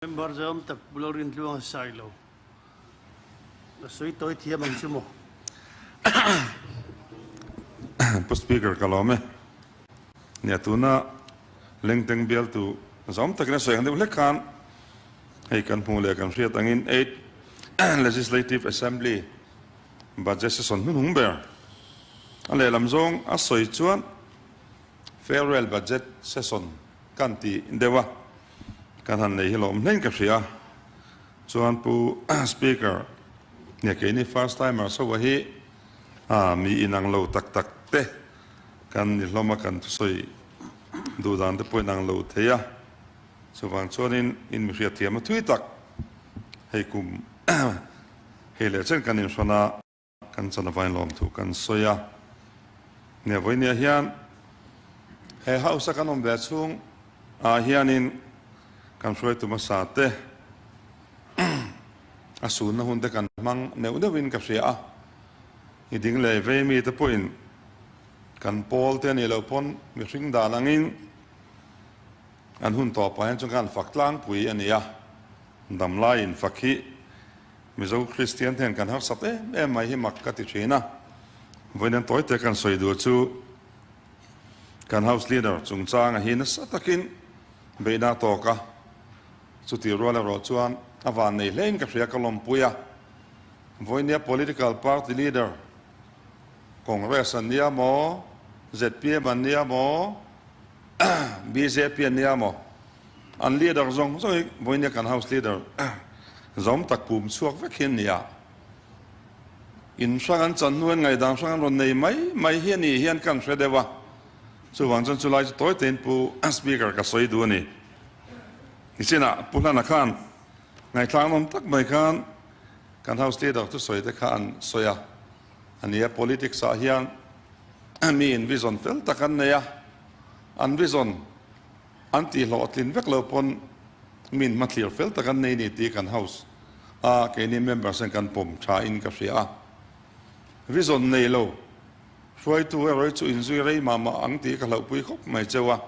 Member zawm tak Pu Lalrintluanga Sailo a sawi tawi thiam ang chu maw? Pu Speaker ka lawm e. Nia tuna Lengteng bialtu zawm takin a sawi ang deuh hlek khan hei kan hmuh leh kan hriat angin Eighth Legislative Assembly Budget Session hnuhnung ber a lehlam zawng a sawi chuan Farewell Budget Session kan ti deuh a, kan han nei hi lawm hlein ka hria. Chuan Pu Speaker nge keini first timers ho hi mi inang lo tak tak te kan ni hlawm a, kan thusawi duh dan te pawh inang lo thei a. Chuvang chuanin in mi hriatthiam a thui tak hei kum hei leh chen kan inhrawn a. Kan chanavain lawmthu kan sawi a, nia vawinia hian he house a kan awm ve chhung ah hianin kan hruaitu hmasa te a sunna hun te kan hmang neuh neuhin ka hria a, i ding leh vei mi te pawhin kan pawl te a nih loh pawn mihring dan angin an hun tawpah hian chuan kan fak tlangpui a ni a, damlaiin fak hi Mizo Kristian te hian kan harsat em em mai hi mak ka ti thin a, vawiin tawi te kan sawi duh chu kan House Leader chungchanga hi nasa takin beihna a tawk a, chutih rual erawh chuan a van nei hlein ka hria ka lawmpui a, vawiinia Political Party Leader Congress an nia maw, zpm an nia maw, bjp an nia maw, An leader zawng zawng hi vawinia kan house leader zawm tak pum chhuak vek hi an ni a. In hrang an chan hnuin ngaihdan hrang an rawn nei mai mai hi a nih hian kan hre deuh a. Chuvang chuan chulai chu tawi tein Pu Speaker ka sawi duh a ni. Nichinah Pu Hlana khan ngaihthlak nawm tak mai khan kan house leader thusawi te kha an sawi a. A ni a, politics ah hian mi in vision fel tak an nei a, an vision An tih hlawhtlin vek lo pawn min hmathlir fel tak an nei ni tih kan house a keini members hian kan pawm tha in ka hria a. Vision nei lo hruaitu erawh hi chu inzui rei mah mah ang tih ka hlauhpui khawp mai cheu a.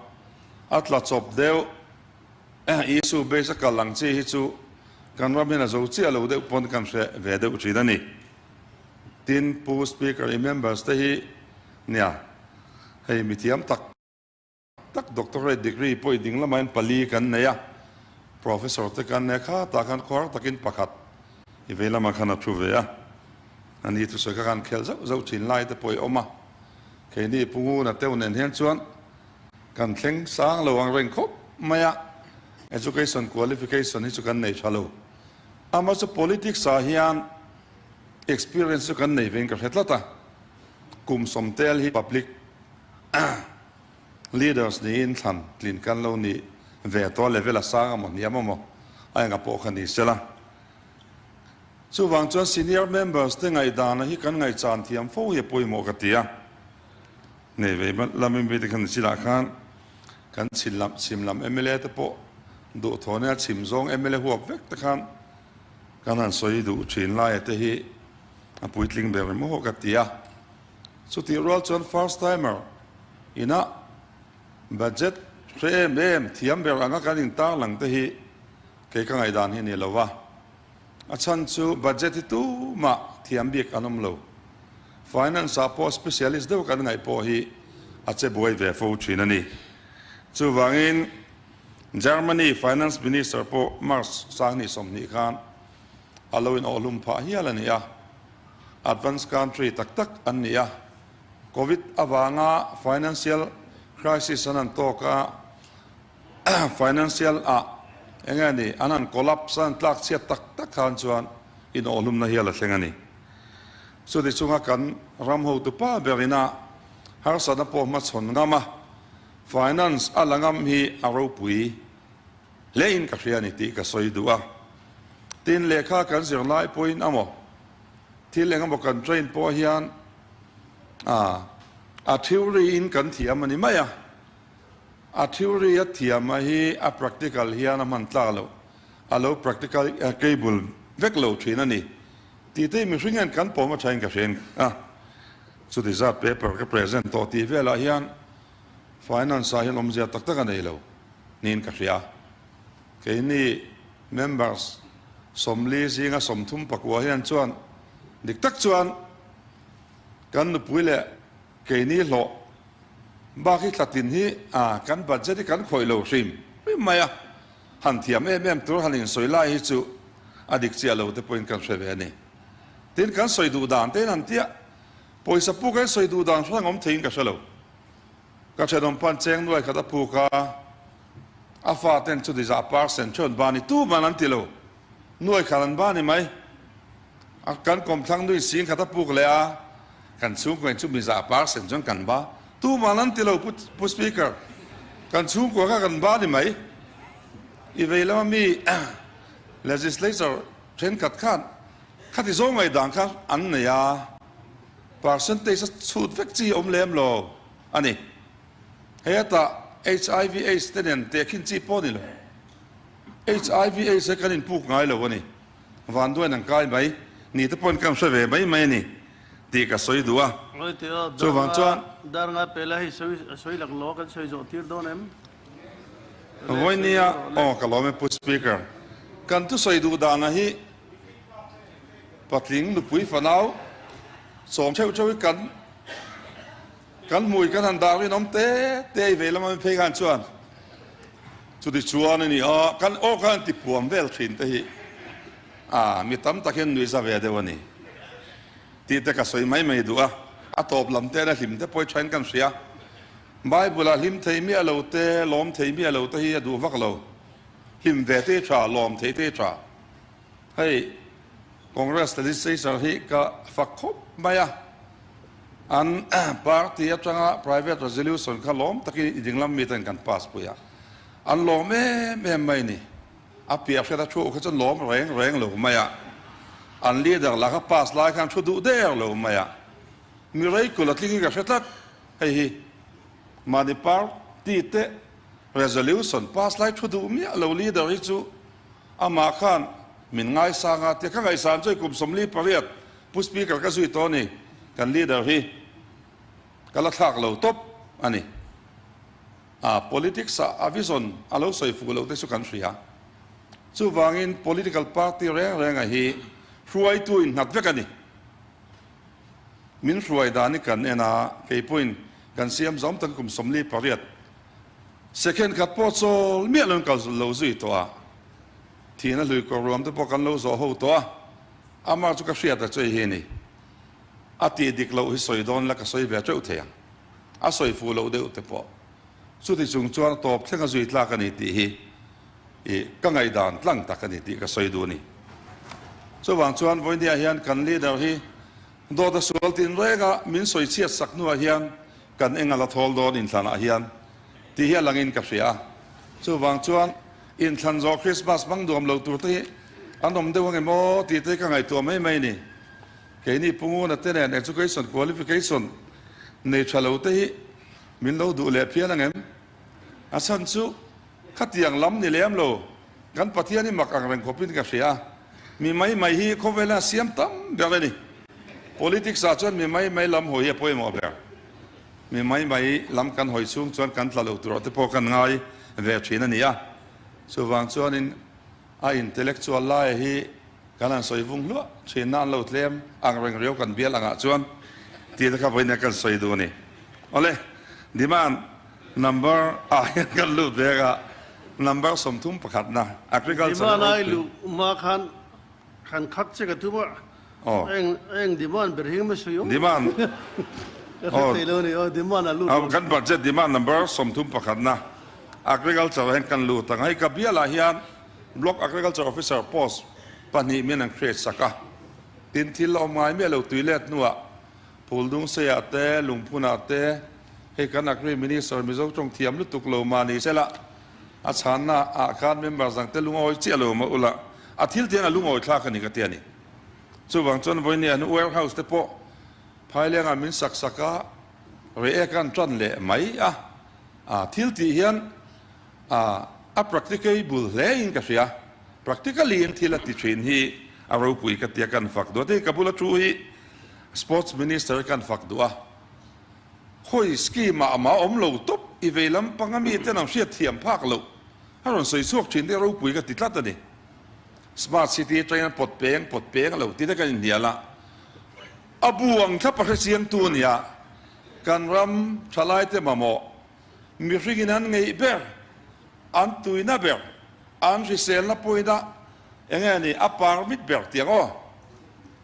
A tla chawp deuh issue base a kal ang chi hi chu kan ram hian a zo chiah lo deuh pawn kan hre ve deuh thin a ni. Tin, Pu Speaker i members te hi nia hei mithiam tak. Tak doctorate degree pawh i ding lamah hian pali kan nei a, professor te kan nei a, khatah khan khuar takin pakhat i vei lamah khan a thu ve a, a ni thusawi kha khan khel zauh zauh thin lai te pawh i awm a, keini Pu Nguna teuh nen hian chuan kan thleng sang lo ang reng khawp mai a, education qualification hi chu kan nei tha lo, amah chu politics ah hian experience chu kan nei vein ka hre tlat a, kum sawmtel hi public Leaders niin thlan tlin kan lo nih ve tawh a, level a sang amaw hniam amaw a enga pawh kha ni sela. Chuvang chuan senior members te ngaihdana hi kan ngaihchan thiam fo hi a pawimawh ka ti a. Nei vei lam MV te khan ni chilah khan kan chhin lam chhim lam mla te pawh duhthawh nia chhim zawng mla huap vek te khan kan han sawi duh thin laia te hi a puitling ber emaw ka ti a. Chutih rual chuan first timer ina budget hre em em thiam ber anga kan intarlang te hi kei ka ngaihdan hi a ni lo va. A chhan chu budget hi tumah thiam bik an awm lo. Finance ah pawh specialist deuh kan ngaih pawh hi a che buai ve fo thin a ni. Chuvangin Germany finance minister pawh March 2020 khan a lo inawhhlum phah hial a ni a. Advance country tak tak an ni a, Covid avanga financial crisis an han tawk a, financial ah eng nge ni an han collapse a, an tlak chhiat tak tak khan chuan inawhhlumna hial a thleng a ni. Chuti chunga kan ram hotupa berina harsatna pawh hmachhawn ngam a, finance a la ngam hi a ropui hlein ka hria a ni tih ka sawi duh a. Tin, lehkha kan zir lai pawhin amaw, thil eng emaw kan train pawh hian a a theory in kan thiam a ni mai a, a theory a thiam a hi a practical hian a hman tlak loh, a lo practical cable vek lo thin a ni tih te hi mihring hian kan pawm a thain ka hria a, chuti zat paper ka present tawh tih velah hian finance ah hian awmzia tak tak a nei lo niin ka hria. Keini. Members 40 zinga 39 hian chuan dik tak chuan kan nupui leh keini hlawh bak hi thlatin hi kan budget hi kan khawih lo hrim hrim mai a, han thiam em em tur han insawi lai hi chu a dik chiah lo te pawhin kan hre ve a ni. Tin, kan sawi duh dan te in han tia, pawisa puk a sawi duh dan hrang awm theiin ka hre lo. Ka thenawm pan cheng nuai khat a puk a, a faten chuti zah percent chuan ba ni tu man an ti lo, nuai khat an ba ni mai. A kan kawmthlang nui sing khat a puk leh a, kan chhungkua in chumi zah percent chuan kan ba tu man an ti lo Pu Speaker, kan chhungkua kha kan ba ni mai. I vei lama mi legislature thenkhat khan khati zawng ngaihdan kha an nei a, percentage a chhut vek chi awm lem lo a ni. Hei ata HIV AIDS te nen tehkhin chi pawh a ni lo. HIV AIDS he kan inpuk ngai lo a ni. Vanduain an kai mai ni te pawhin kan hre ve mai mai a ni tih ka sawi duh a. Chuvang chuan. Dar nga pela hei sawi lak law kan sawi zawh tir dawn em? Vawinia aw ka lawm e Pu Speaker. Kan thusawi duh dana hi patling nupui fanau sawm theuh theuh hi kan Kan hmui kan han dah rinawm te te i vei lama mi phei khan chuan chuti chuan a ni a, kan aw khan an ti puam vel thin te hi a mi tam tak hian nuihza ve deuh a ni tih te ka sawi mai mai duh a, a tawp lam te a hlim te pawh i thain kan hria. Bible ah hlim thei miah lo te, lawm thei miah lo te hi a duh vak lo, hlim ve te hi tha, lawm thei te hi tha. Hei Congress Legislature hi ka fak khawp mai a, an party atanga private resolution kha lawm takin i dinglam miten kan pass pui a, an lawm em em mai ni. A piah hriat a thu kha chuan lawm reng reng lo mai a, an leader lah kha pass lai khan thu duh der lo mai a, mi reikul a tling hi ka hre tlat. Hei hi mahni party te resolution pass lai thu duh miah lo leader hi chu Amah khan min ngaisang a, tia ka ngaihsan chu hei kum 48 Pu Speaker ka zui tawh a ni, kan leader hi ka la thlak lo tawp a ni. A politics ah a vision a lo sawi fuh loh te chu kan hria. Chuvangin political party reng renga hi hruaitu innghat vek a ni. Min hruai dan hi kan en a, kei pawhin kan siam zawm tak kum 48 Second khat pawh chawl miah lo in kal lo zui tawh a, thihna hlui kawr ruam te pawh kan lo zawh ho tawh a, amah chu ka hriat a chei hi a ni. A tih dik loh hi sawi dawn la ka sawi ve teuh thei ang, a sawi fuh loh deuh te pawh chuti chung chuan a tawp thleng a zui tlak a ni tih hi i ka ngaihdan tlang tak a ni tih ka sawi duh a ni. Chuvang chuan vawinia hian kan leader hi dawt a sual tin reng a, min sawi chhiat sak hnuah hian Kan eng a la thawl dawn inthlanah hian tih hi a langin ka hria a. Chuvang chuan inthlan zawh Krismas hmang nuam lo tur te hi an awm deuh ange maw tih te hi ka ngaihtuah mai mai a ni. Keini Pu Nguna te nen education qualification nei tha lo te hi min lo duh leh phian angem? A chhan chu khatiang lam ni lem lo kan Pathian hi mak ang reng khawpin ka hria a. Mi mai mai hi khawvela siam tam ber a ni. Politics ah chuan mi mai mai lam hawi hi a pawimawh ber. Mi mai mai lam kan hawi chhung chuan kan tla lo tur ah te pawh kan ngai ve thin a ni a. Chuvang chuanin a intellectual laia hi kan han sawi vung hluah thin na an lo tlem ang reng riau kan bial angah chuan tih te kha vawiin kan sawi duh a ni. Awle, demand number ah hian kan lut vek a, number 31 na agriculture Demand ai luh hma khan khan khat che ka tum a, eng eng demand ber hi ma sawi awm. Demand Ka hre thei lo a ni aw, demand a lut lo. Kan budget demand number 31 na agriculture ah hian kan lut ang. Hei ka bialah hian block agriculture officer post pahnih min an create sak a, tin thil a awm ngai miah lo tui let hnuah Phuldungseiah te, Lungphunah te, hei kan Agri Minister Mizo tawng thiam lutuk lo mah ni sela, a chhanna ah khan member dang te lungawi chiah lo mah ula, a thil tiang a lungawi thlak a ni ka ti a ni. Chuvang chuan vawinia an warehouse te pawh Phailengah min sak sak a, rei kan tan leh mai a, a thil tih hian a a practicable hle in ka hria, practically in thil a ti thin hi a ropui ka tia kan fak duh a, tin ka bula thu hi Sports Minister kan fak duh a, khawi scheme ah amah awm lo tawp i vei lampang a mi ten an hriat thiam phak loh a rawn sawi chhuak thin te ropui ka ti tlat a ni. Smart City atangin an pawt peng pawt peng a lo ti te kan inhnial a, a bu ang thlap a hrechiangtu a ni a, kan ram thalaite mamawh mihringin an ngeih ber, an tuina ber, an hriselna pawina eng nge ni a permit ber tih ang aw.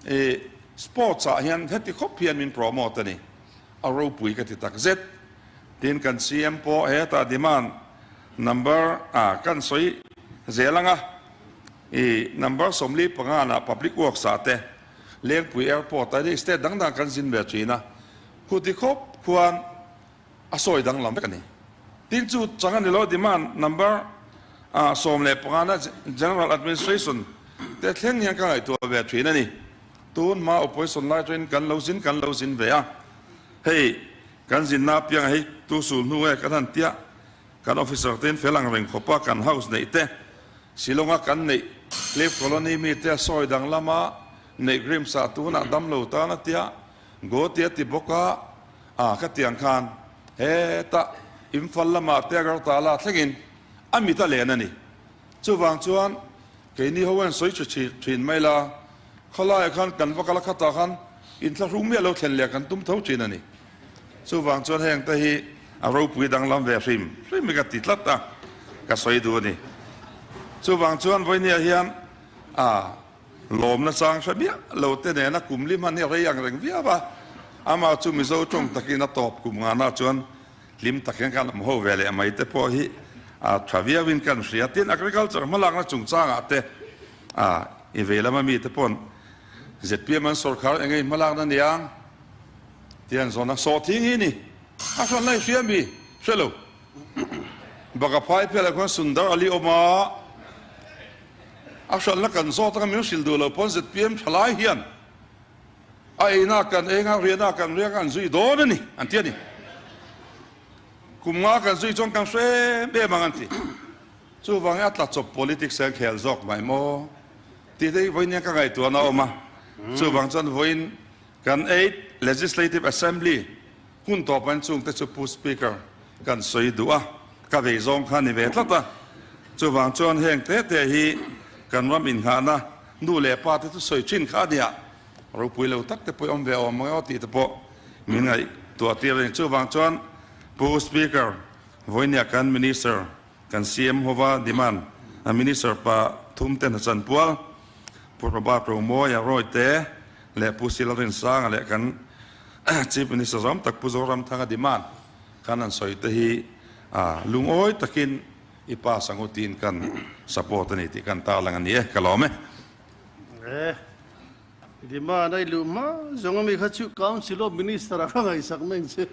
I sports ah hian heti khawp hian min promote a ni, a ropui ka ti tak zet. Tin kan CM pawh hetah demand number a kan sawi zel ang a, i number 45 nah public works ah te Lengpui airport ah state dang dang kan zin ve thin a, khuti khawp khuan a sawi danglam vek a ni. Tin chu chang a ni lo demand number 15 na General Administration te thleng hian ka ngaihtuah ve thin a ni. Tun hma opposition lai atangin kan lo zin kan lo zin ve a, hei kan zinna apiangah hei tu sul hnu nge kan han tia kan officer tein fel ang reng khawpa kan house neih te Shillong-a kan neih Cliff Colony mite a sawi danglama neih Grimms-ah tunah damlo tan a tia Goti a ti bawk a, a ka ti ang khan hetah Imphal lamah te Agartala thlengin a mit a len a ni. Chuvang chuan keini ho hian sawi tha thin mai la, khawlaiah khan kan va kal a khatah khan inthlahrung miah lo thlen leh kan tum tho thin a ni. Chuvang chuan heng te hi a ropui danglam ve hrim hrim hi ka ti tlat a, ka sawi duh a ni. Chuvang chuan vawinia hian a. Lawmna chang hre miah lo te nena kum li hman hi a rei ang reng viau a, amah chu Mizo tawng takin a tawp kum ngana chuan hlim tak hian kan awm ho ve leh mai te pawh hi a tha viauin kan hria. Tin, agriculture hmalakna chungchangah te a i vei lama mite pawn zpm an sawrkhar eng nge hmalakna niang tih an zawn a, sawhthing hi ni a hran lai hria mi hre lo. Baka phai phelah khuan Sundar Ali awm a. A hralhna kan zawt anga min hrilh duh lo pawn zpm thalai hian a eina kan eng a, riahna kan riak a an zui dawn a ni an ti a ni. Kum nga kan zui chuan kan hre em em ang an ti. Chuvangin a tlachawp politics hian khel zawk mai maw tih te hi vawiin hian ka ngaihtuahna a awm a. Chuvang chuan vawiin kan Eighth Legislative Assembly Hun tawp an chungte chu Pu Speaker kan sawi duh a, ka vei zawng kha ni ve tlat a. Chuvang chuan heng te te hi kan ram inghahna nu leh pa te chu sawi thin kha a nia, ropui lo tak te pawh i awm ve awm ang emaw tih te pawh min ngaihtuah tir a ni. Chuvang chuan Pu Speaker, vawinia kan Minister, kan CM hova demand a Minister pa thum te hna chanpual, Pu Robert Romawia Rawite leh Pu Sila Rinsanga leh kan Chief Minister zawm tak Pu Zoramthanga demand khan an sawi te hi lungawi takin i pass ang u tiin kan support a ni tih kan tarlang a ni e, ka lawm e. E, demand a i luh hma zawng ami kha chu Council of Minister a ka ngaihsak mai ang che.